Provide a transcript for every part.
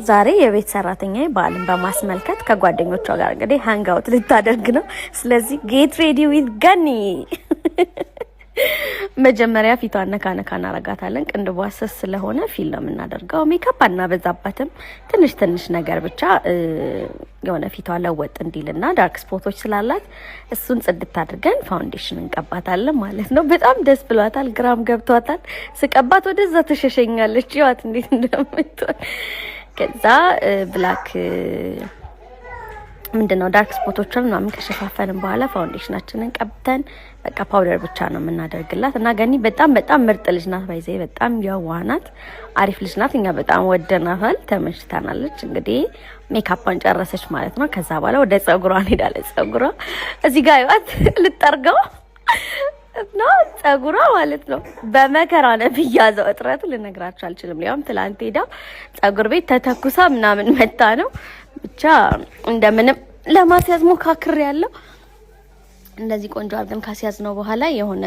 ዛሬ የቤት ሰራተኛ በዓልን በማስመልከት ከጓደኞቿ ጋር እንግዲህ hangout ልታደርግ ነው። ስለዚህ get ready with ገኒ። መጀመሪያ ፊቷን ነካ ነካ እናረጋታለን። ቅንድቧ ስስ ስለሆነ fill ነው የምናደርገው። ሜካፕ አናበዛባትም። ትንሽ ትንሽ ነገር ብቻ የሆነ ፊቷ ለወጥ እንዲልና dark spot ኦች ስላላት እሱን ጽድት አድርገን foundation እንቀባታለን ማለት ነው። በጣም ደስ ብሏታል፣ ግራም ገብቷታል። ስቀባት ወደዛ ትሸሸኛለች። ይዋት እንዴት እንደምትሆን። ከዛ black ምንድነው dark spot ኦችን ምናምን ከሸፋፈንን በኋላ foundation ኣችንን ቀብተን በቃ powder ብቻ ነው የምናደርግላት። እና ገኒ በጣም በጣም ምርጥ ልጅ ናት። By the way በጣም የዋህ ናት፣ አሪፍ ልጅ ናት። እኛ በጣም ወደናታል፣ ተመችታናለች። እንግዲህ ሜካፓን ጨረሰች ማለት ነው። ከዛ በኋላ ወደ ጸጉሯ እንሄዳለን። ጸጉሯ እዚህ ጋር ይዋት ልጠርገው እና ጸጉሯ ማለት ነው በመከራ ነው የሚያዘው። እጥረቱ ልነግራችሁ አልችልም። ሊያውም ትላንት ሄዳ ጸጉር ቤት ተተኩሳ ምናምን መታ ነው። ብቻ እንደምንም ለማስያዝ ሞካክር ያለው። እንደዚህ ቆንጆ አድርገን ካስያዝ ነው በኋላ የሆነ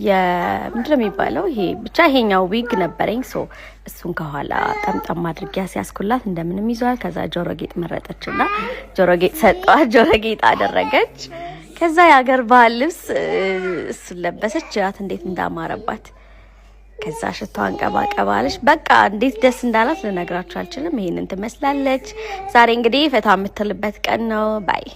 የምንድን ነው የሚባለው ይሄ ብቻ ይሄኛው ዊግ ነበረኝ። So እሱን ከኋላ ጠምጠም አድርጌ ያስያዝኩላት፣ እንደምንም ይዟል። ከዛ ጆሮ ጌጥ መረጠችና ጆሮ ጌጥ ሰጠዋት። ጆሮ ጌጥ አደረገች። ከዛ የሀገር ባህል ልብስ እሱን ለበሰች። ያት እንዴት እንዳማረባት። ከዛ ሽቷን ቀባቀባለች። በቃ እንዴት ደስ እንዳላት ልነግራችሁ አልችልም። ይሄንን ትመስላለች። ዛሬ እንግዲህ ፈታ የምትልበት ቀን ነው። Bye.